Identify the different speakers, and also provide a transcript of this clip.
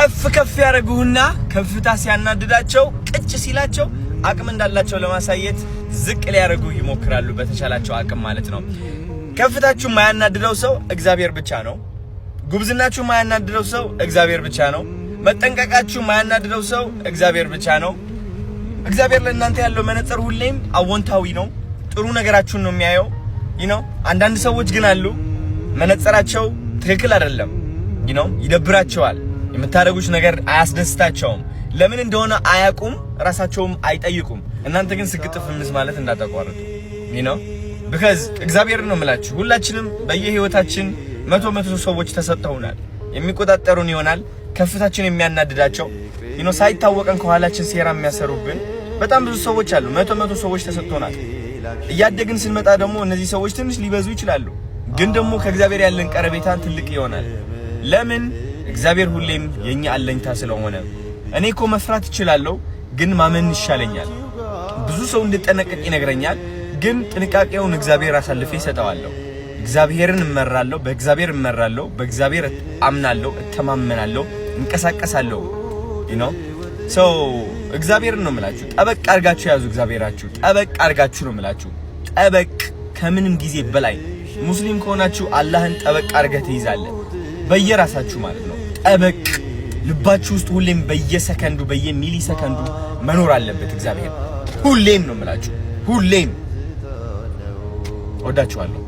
Speaker 1: ከፍ ከፍ ያደርጉህና ከፍታ ሲያናድዳቸው፣ ቅጭ ሲላቸው አቅም እንዳላቸው ለማሳየት ዝቅ ሊያደርጉ ይሞክራሉ፣ በተቻላቸው አቅም ማለት ነው። ከፍታችሁ የማያናድደው ሰው እግዚአብሔር ብቻ ነው። ጉብዝናችሁ የማያናድደው ሰው እግዚአብሔር ብቻ ነው። መጠንቀቃችሁ የማያናድደው ሰው እግዚአብሔር ብቻ ነው። እግዚአብሔር ለእናንተ ያለው መነጽር ሁሌም አዎንታዊ ነው። ጥሩ ነገራችሁን ነው የሚያየው። አንዳንድ ሰዎች ግን አሉ፣ መነጽራቸው ትክክል አይደለም። ይደብራቸዋል። የምታደርጉት ነገር አያስደስታቸውም። ለምን እንደሆነ አያውቁም፣ ራሳቸውም አይጠይቁም። እናንተ ግን ስግጥ ፍምስ ማለት እንዳታቋርጡ፣ because እግዚአብሔር ነው የምላችሁ። ሁላችንም በየህይወታችን መቶ መቶ ሰዎች ተሰጥተውናል። የሚቆጣጠሩን ይሆናል፣ ከፍታችን የሚያናድዳቸው፣ ሳይታወቀን ከኋላችን ሴራ የሚያሰሩብን በጣም ብዙ ሰዎች አሉ። መቶ መቶ ሰዎች ተሰጥቶናል። እያደግን ስንመጣ ደግሞ እነዚህ ሰዎች ትንሽ ሊበዙ ይችላሉ። ግን ደግሞ ከእግዚአብሔር ያለን ቀረቤታን ትልቅ ይሆናል። ለምን? እግዚአብሔር ሁሌም የኛ አለኝታ ስለሆነ። እኔ እኮ መፍራት እችላለሁ፣ ግን ማመን ይሻለኛል። ብዙ ሰው እንድጠነቀቅ ይነግረኛል፣ ግን ጥንቃቄውን እግዚአብሔር አሳልፌ እሰጠዋለሁ። እግዚአብሔርን እመራለሁ፣ በእግዚአብሔር እመራለሁ፣ በእግዚአብሔር አምናለሁ፣ እተማመናለሁ፣ እንቀሳቀሳለሁ። So እግዚአብሔርን ነው የምላችሁ። ጠበቅ አድርጋችሁ ያዙ። እግዚአብሔራችሁ ጠበቅ አድርጋችሁ ነው የምላችሁ። ጠበቅ ከምንም ጊዜ በላይ። ሙስሊም ከሆናችሁ አላህን ጠበቅ አድርገህ ትይዛለህ። በየራሳችሁ ማለት ነው። ጠበቅ ልባችሁ ውስጥ ሁሌም በየሰከንዱ በየሚሊ ሰከንዱ መኖር አለበት እግዚአብሔር። ሁሌም ነው የምላችሁ። ሁሌም ወዳችኋለሁ።